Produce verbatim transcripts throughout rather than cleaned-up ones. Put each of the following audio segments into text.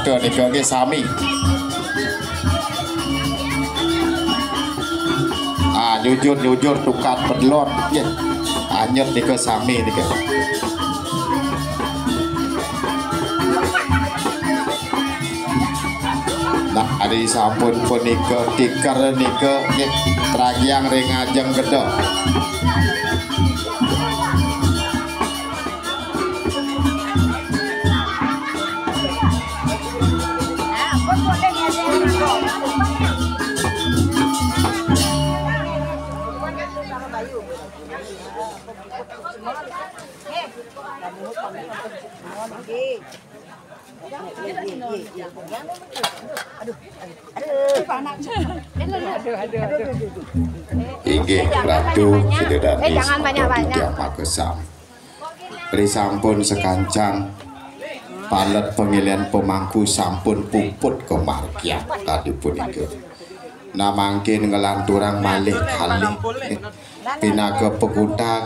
Ke nika nggih sami. Ah, nyujur-nyujur tukad pedlot nggih. Anyep nika sami nika. Nah, ari sampun punika tiker nika nggih tragiang ring ajeng gedhe. Inggih Ratu, Sida Dane, Ratu Diah Makesang. Risampun sakancan palet pamilihan pemangku sampun puput kamargian kadi punika. Nah, mangkin nglanturang malih kalih pinaka pekutak.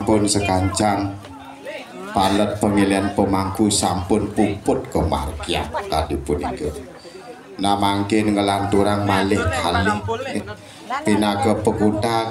Pun sakancan palet pamilihan pemangku sampun puput kamargian kadi punika. Nah, mangkin nglanturang malih kalih pinaka pekutak.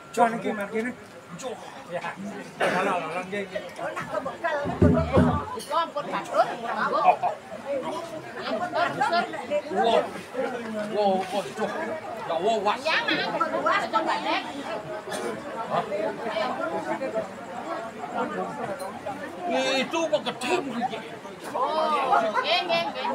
Cuan iki markine. Cuk. Ya. Kalau orang kayak gitu. Itu ampun, Pak Dur. Ampun, Dur. Wow. Wow, wow, cuk. Ya, wow, wah. Ya, nah, ampun, Dur. Coba deh. Hah? Itu mah gede begitu. Oh, nggih, nggih, nggih.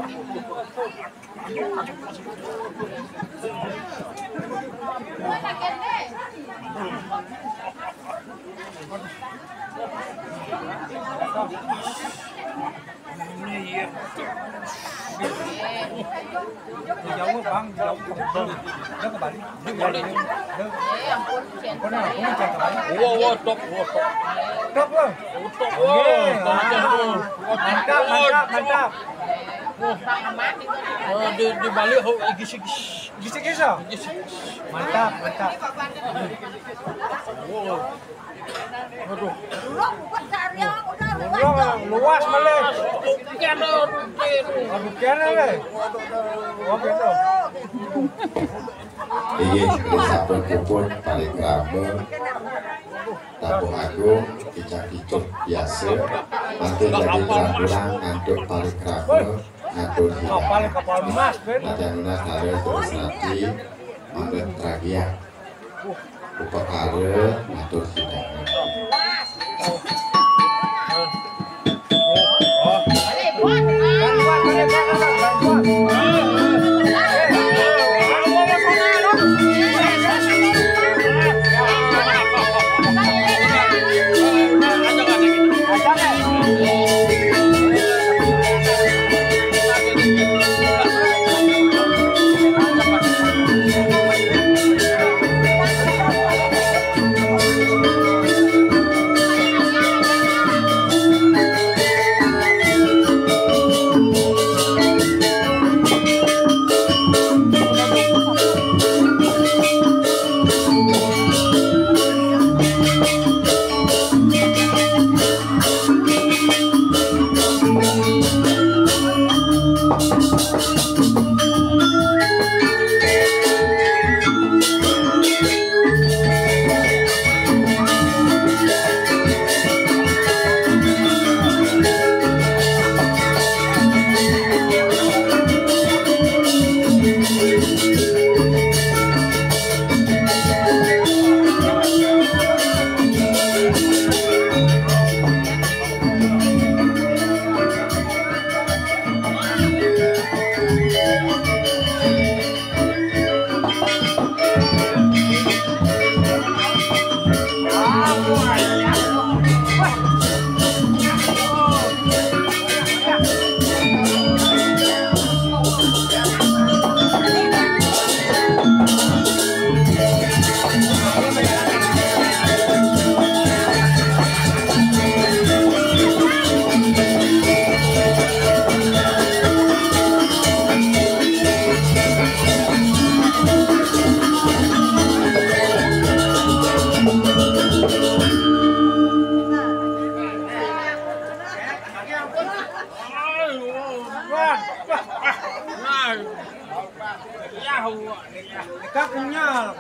Jauh, Bang, jauh. Dia kebalik. Dia kebalik. Dia. Wah, wah, top, wah, top. Top, wah. Top, wah. Oke, top, wah. Mantap, mantap, mantap. Wah. Oh, di, di Bali, oh, igis-igis. Igis-igis, ya? Igis-igis. Mantap, mantap. Wah. Aduh. Luas, luas, malih. Bukan, oh, bukan. Oh, bukan, eh. Oh, gitu. Inggih, sampun puput parikrama Tabuh Agung, kicah-kicih biasa. Mangkin badhe terang-terang ngantuk parikrama ngatur hidangan. Kapal, kapal emas, Ben. Nadyan nunas kala terus rati, mangga tragian. Upakara ngatur hidangan. Kakunya.